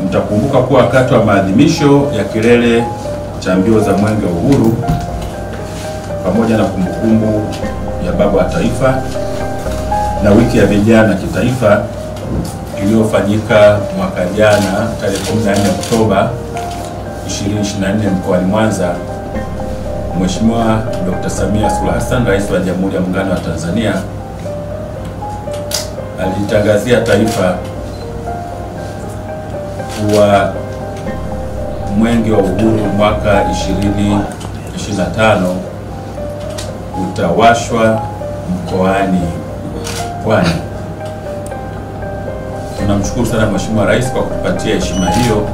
Mtakumbuka kuwa wakati wa maadhimisho ya kilele cha mbio za Mwenge wa Uhuru pamoja na kumbukumbu ya Baba wa Taifa na wiki ya vijana kitaifa iliyofanyika mwaka jana tarehe 14 Oktoba 2024 mkoani Mwanza, Mheshimiwa Dr. Samia Suluhu Hassan, Rais wa Jamhuri ya Muungano wa Tanzania, alitangazia taifa kuwa Mwenge wa Uhuru mwaka 2025 utawashwa mkoani Pwani. Tunamshukuru sana Mheshimiwa Rais kwa kutupatia heshima hiyo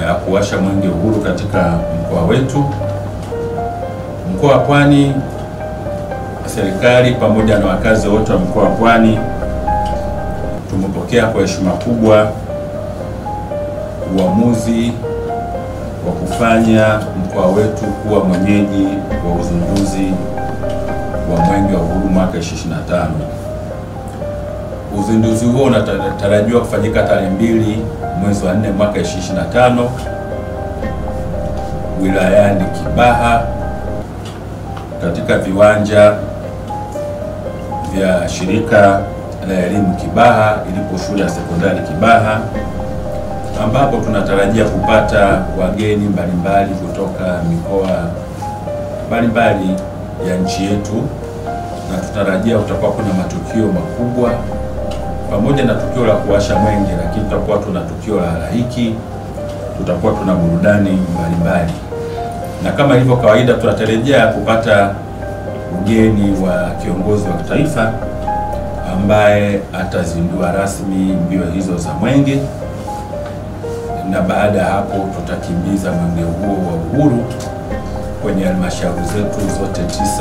ya kuwasha Mwenge wa Uhuru katika mkoa wetu. Mkoa wa Pwani, serikali pamoja na wakazi wote wa mkoa wa Pwani tumepokea kwa heshima kubwa uamuzi wa kufanya mkoa wetu kuwa mwenyeji wa uzinduzi wa Mwenge wa Uhuru mwaka 2025. Uzinduzi huo unatarajiwa kufanyika tarehe 2 mwezi wa 4 mwaka 2025 wilayani Kibaha katika viwanja vya shirika la elimu Kibaha ilipo shule ya sekondari Kibaha, ambapo tunatarajia kupata wageni mbalimbali kutoka mikoa mbalimbali ya nchi yetu, na tutarajia utakuwa kuna matukio makubwa pamoja na tukio la kuwasha mwenge, lakini tutakuwa tuna tukio la halaiki, tutakuwa tuna burudani mbalimbali, na kama ilivyo kawaida tunatarajia kupata ugeni wa kiongozi wa kitaifa ambaye atazindua rasmi mbio hizo za mwenge, na baada ya hapo tutakimbiza mwenge huo wa uhuru kwenye halmashauri zetu zote 9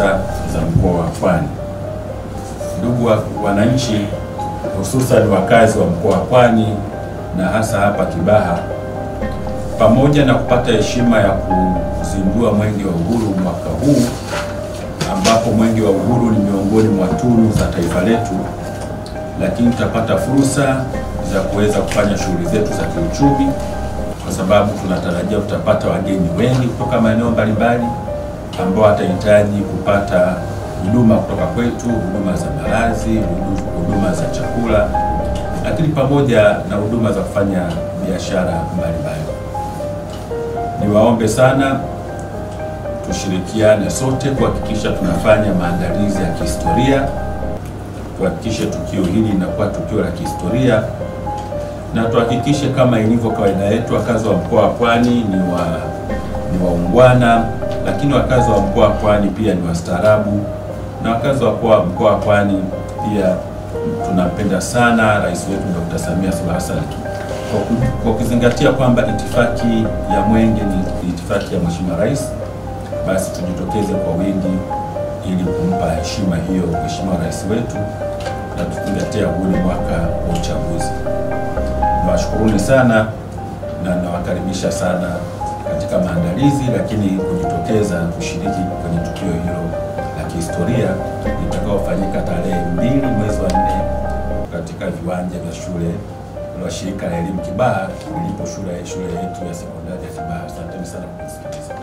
za mkoa wa Pwani. Ndugu wananchi, hususan wakazi wa mkoa wa Pwani na hasa hapa Kibaha, pamoja na kupata heshima ya kuzindua Mwenge wa Uhuru mwaka huu, ambapo Mwenge wa Uhuru ni miongoni mwa tunu za taifa letu, lakini tutapata fursa za kuweza kufanya shughuli zetu za kiuchumi, kwa sababu tunatarajia tutapata wageni wengi kutoka maeneo mbalimbali ambao watahitaji kupata huduma kutoka kwetu, huduma za malazi, huduma za chakula, lakini pamoja na huduma za kufanya biashara mbalimbali. Niwaombe sana tushirikiane sote kuhakikisha tunafanya maandalizi ya kihistoria, tuhakikishe tukio hili linakuwa tukio la kihistoria, na tuhakikishe kama ilivyo kawaida yetu, wakazi wa mkoa wa Pwani ni waungwana, lakini wakazi wa mkoa wa Pwani pia ni wastaarabu, na wakazi wa mkoa wa Pwani pia tunampenda sana Rais wetu Dr. Samia Suluhu Hassan, kwa kuzingatia kwamba itifaki ya mwenge ni itifaki ya Mheshimiwa Rais, basi tujitokeze kwa wingi ili kumpa heshima hiyo Mheshimiwa Rais wetu, na tuzingatie huu ni mwaka wa uchaguzi. Nawashukuruni sana na nawakaribisha sana katika maandalizi, lakini kujitokeza kushiriki kwenye tukio hilo la kihistoria litakaofanyika tarehe 2 mwezi wa 4 katika viwanja vya shule la shirika la elimu Kibaha ilipo shule yetu ya sekondari ya Kibaha. Asanteni sana kwa kusikiliza.